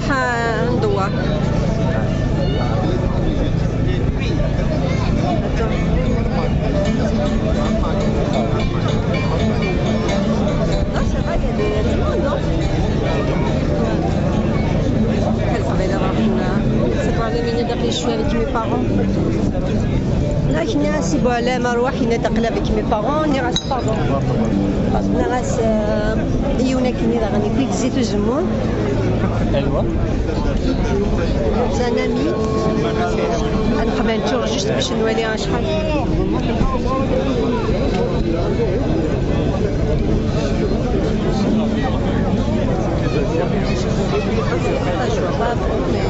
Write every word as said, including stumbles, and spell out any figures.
Ḥa ndewwer. Non, ça va, il y a des, du monde, non? Quel travail d'avoir une, euh, c'est pour aller mener des, je suis avec mes parents. Là, il y a, c'est bon, là, Maroua, il est avec mes parents, on ira. Nniɣ-as, euh, i yiwen akken i daɣen i tzit uzemmur. Anwa? C'est un ami. Ad nqabel tuɣ juste bac nwali acḥal. Je vois pas trop, mais